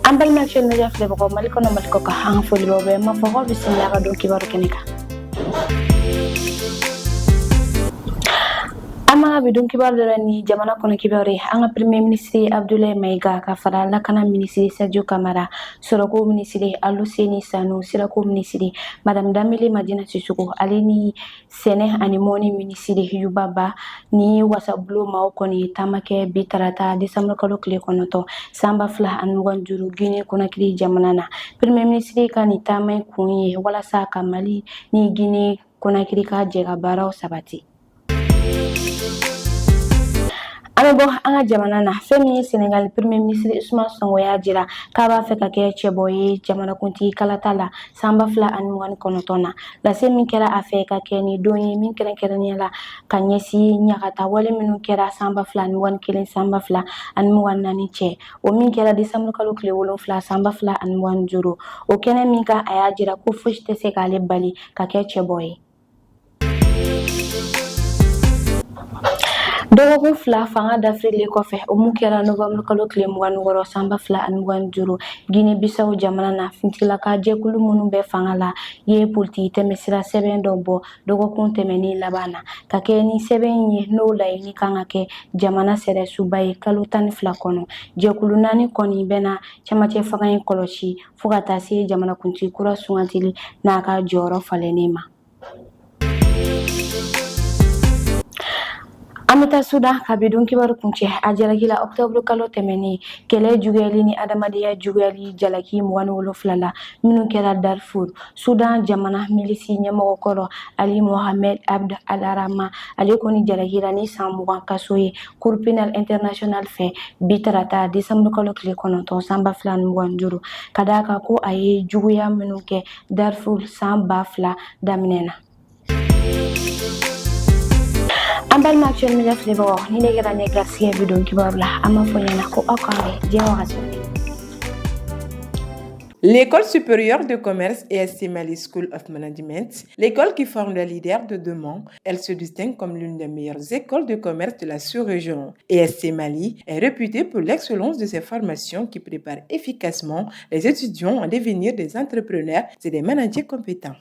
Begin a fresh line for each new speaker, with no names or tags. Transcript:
An balima Actuel Media filɛbagaw, Mali kɔnɔ, Mali kɔ kan, an ka foli b'aw bɛɛ ma fɔ k'aw bisimila ka don kibaru kɛnɛ kan. An b'an ka bi don kibaru dɔ ni jamana kɔnɔ kibaru ye. An ka premier ministre Abdoulaye Maïga ka fara lakana minisiri Sadio Kamara, sɔrɔko minisiri Aluseni Sanu, sirako minisiri Madame Danbele Madina Sisoko, ale ni sɛnɛ ani mɔni minisiri Yuba Ba ni wasabulon maaw kɔni ye taama kɛ bi tarata desanburu kalo tile 9 san 2025 Guinée Conakry jamana na. Premier ministre ka nin taama in kun ye walasa ka Mali ni Guinée Conakry ka jɛ ka baaraw sabati. An bɛ bɔ an ka jamana na. Fɛn min ye Senegal premier ministre Ousmane Sonko y'a jira k'a b'a fɛ ka kɛ cɛbɔ ye jamanakuntigi kalata la san 2029 na. Lase min kɛra a fɛ ka kɛ ni don ye min kɛrɛnkɛrɛnnenya la ka ɲɛsin ɲagata wale minnu kɛra san 2021 san 2024 cɛ, o min kɛra desanburu kalo tile 7 san 2025. O kɛnɛ min kan, a y'a jira ko fosi tɛ se k'ale bali ka kɛ cɛbɔ ye. Dɔgɔkun 2 fanga dafirilen kɔfɛ, o mun kɛra novembre kalo tile 26 san 2025 Guinée Bissau jamana na, finitigilaka jɛkulu minnu bɛ fanga la ye politiki tɛmɛsira sɛbɛn dɔ bɔ dɔgɔkun tɛmɛnen laban na, ka kɛ ni sɛbɛn ye n'o laɲini kan ka kɛ jamana sariyasunba ye kalo 12 kɔnɔ. Jɛkulu naani kɔni bɛna cɛmancɛ fanga in kɔlɔsi fo ka taa se jamanakuntigi kura sugantili n'a ka jɔyɔrɔ falenni ma. An bɛ taa Sudan ka bi don kibaru kuncɛ. A jalakila octobre kalo tɛmɛnen kɛlɛ juguyali ni adamadenya juguyali jalaki 27 la minnu kɛra Darfur. Sudan jamana milisi ɲɛmɔgɔ kɔrɔ Ali Mohamed Abd Al-Rahman, ale kɔni jalakira ni san 20 kaso ye Cour pénale internationale fɛ bi tarata décembre kalo tile 9 san 2025, ka d'a kan ko a ye juguya minnu kɛ Darfur san 2000 daminɛ na. An balima Actuel Media filɛbagaw, ni ne kɛra ne garisɛgɛ bi don kibaru la, an b'a fɔ ɲɛna ko aw k'an bɛn diɲɛ wagati.
L'École supérieure de commerce ESC Mali School of Management, l'école qui forme les leaders de demain, elle se distingue comme l'une des meilleures écoles de commerce de la sous-région. ESC Mali est réputée pour l'excellence de ses formations qui préparent efficacement les étudiants à devenir des entrepreneurs et des managers compétents.